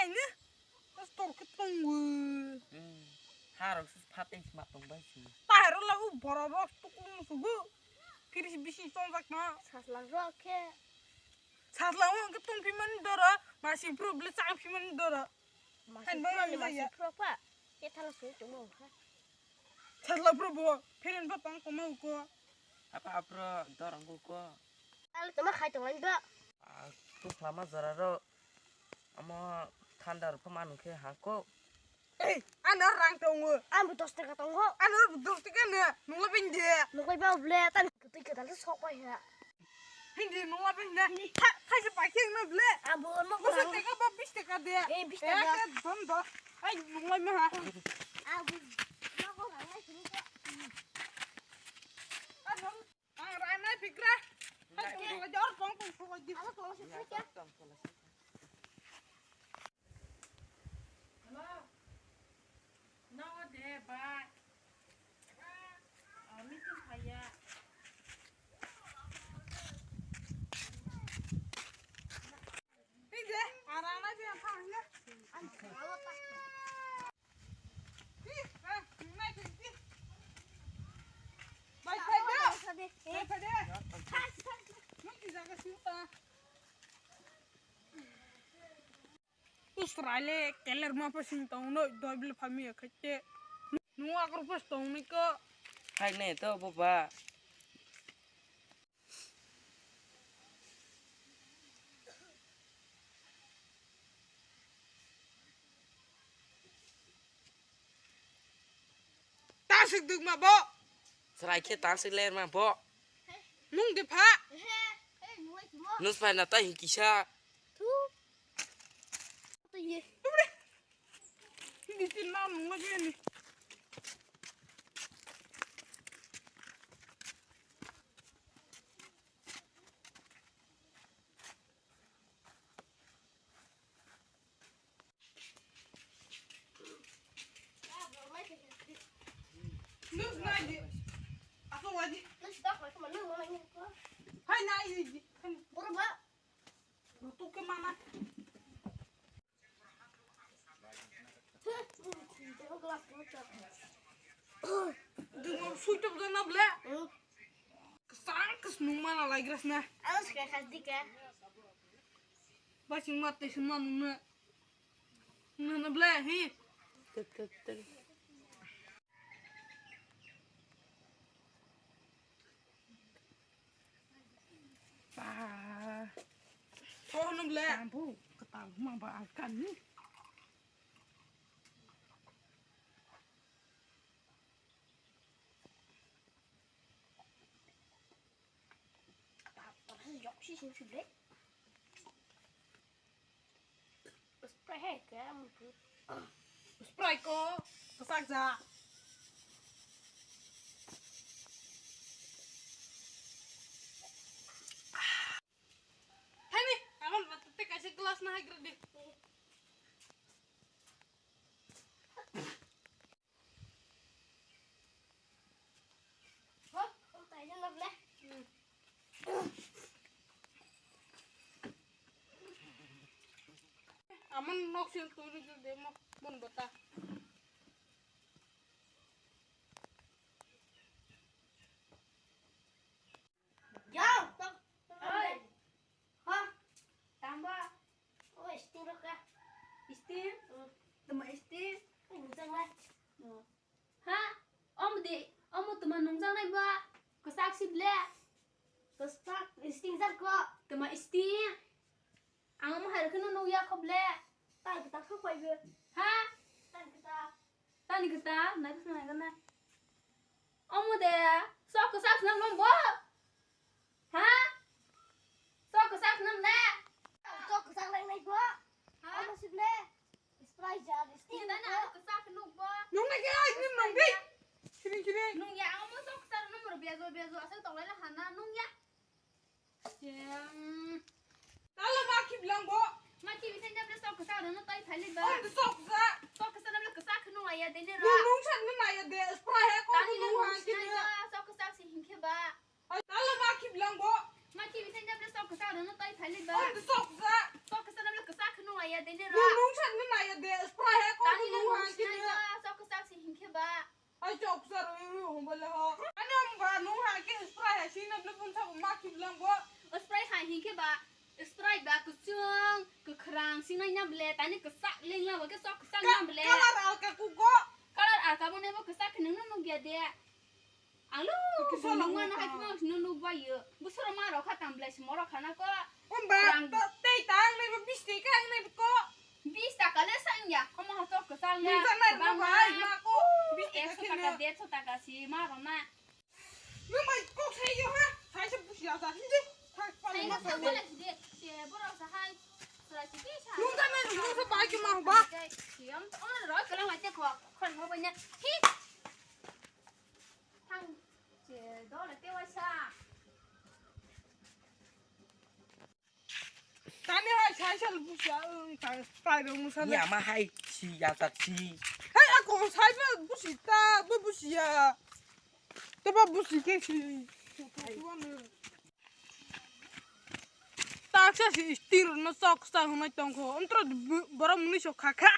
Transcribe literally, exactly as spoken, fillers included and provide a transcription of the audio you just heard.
Aini, tas tor khe tongo. Hmm. Harok se phatai sma tong bai si. Tahero la u borok rok tukung sugu. Phiri bisi tongjak na. Sajla rok khe. Sajla o khe tong phimani doro, masi phuru bile chang phimani doro. Masi phuru ni masi phuru pa. Ke thala sung tongmo kha. Sajla phuru bo, phirin pa tong tongma uko. Apa apro dorong uko. Al toma khai tong lai ba. Tukhlama jora ro. Amo thanda rok pha manu khe hangko. Ei, ano rang tongo. Ano dos taka tongo. Ano dos taka ne, nungla bende. Nungla ba ble, tan twi kadal sok bai ha. Hindi nungla bende. Tha, thaisa pakheng na ble. Abo no dos taka ba bis taka de. Eh, bis taka. Eh, don do. Ai, nungla ma ha. Abo no ko nang lai sini ko. Ano. Ang rana pigra. Hai, tong tong jor, tong tong tong di. Alo tong si kya? Hello. No de ba. Ah, meeting khaya. Hindi, ang rana pigra. Ang rana pigra. Australia keler ma pasing tong no doibel family khaite. Nu agar pas tong ni ko. Hai ne to boba. Tasik duk ma bo. Serai khe tasik ler ma bo. Nung de pha. Nus pai na tai kisa. Bitin ma nung ma ni. Nus nai di. Aku wadi. Hai nai di. Buru ba. Rutuk ke mana? Dungo suitop jana ble. Kesang kes nung mana lai gras na. Alas ke khas dika. Basing mate sima nung na. Nana ble hi. Ba. Thok nung le. Tambu, ketal ma ba alkan ni. Yok si sing si ble. Spray hai ke mutu. Spray ko kesak ja. Hai ni, aman batte kaisa glass na hai grade. Aman nok sin turi de mo mon bata. Yo, tok, tok. Oi. Ha? Tamba. Oi, sting rok ka. Sting? Hmm. Tama sting? Oi, nungjaknai. Hmm. Ha? Omo de, omo tama nungjaknai ba? Kwchak si ble? Kwchak, sting jak ko. Tama sting? Ang omo hai rok no nukya kho ble? Tan kwtak kho phai bo. Ha? Tan kwtak. Tani kwtak, nai khna nai gana. Omo de, sok kwchak swnam nang bo? Ha? Sok kwchak swnam le? Sok kwchak nang nai bo? Ha? Omo sip le? Sprite jar, sting. Ni dana kwchak nuk bo? Nung na khe ai ni mang bi. Sini sini. Nung ya, omo sok kwchak nang mor bezo bezo asal tong lai la hana nung ya. Talo ma khiblang bo. Ma khibi sai jable sok kwsa rano tai phali ba. Ang sok sa. Sok kwsa nabla kwsa khnu aya de ne ra. Nung nung san nung aya de. Spray he ko tani nung nung ha nung kini. Ba, sok kwsa si hinkhe ba. Talo ma khiblang bo. Ma khibi sai jable sok kwsa rano tai phali ba. Ang sok sa. Sok kwsa nabla kwsa khnu aya de ne ra. Nung nung san De spray hai ko. Tani le nung ha kini. Chok chak si hinkhe ba. Ai chok sar ui ui hum bole ho. Ani am ba nung ha ke spray hai sina bole pun sa ma ki blang bo. Spray hai hinkhe ba. Spray ba kuchung kwkhrang sina nya bole tani kwchak leng la ba ke chok kwchak nya bole. Color alka ku ko. Color alka bo ne bo kwchak nung nung ya de. Alo, kisa nung ma na hai kisa. Kisa nung nung bai yo. Busoro ma rok kha tam blai simo rok khana ko. Umba, rang to tei tang nai bo bis tei kang nai ko. Bis taka le sang ya, komo ha tok kesal na. Nung ta nai ko bai ma ko. Bis tei ekso taka, derso taka si ma rok na. Nung bai kok sai yo ha, sai se busi ya sa. Hindi. Sai ma sa bole si de. Se borok sa hai. Sura si de sa. Nung ta nai nung sa bai ke ma ba. Siam, oh, roi kelang bai te ko. Khoi ho bai na. Hi. Thang che dole te waisa. Tani hai sai sal busia, oi, kai, kai rong musa. Ni ama hai si ya ta si. Hai, ako sai ba busi ta, ba busia. Ta ba busi ke si. Ta sa si stir no sok sa hunai tongkho. Ontro borom muni sok kha kha.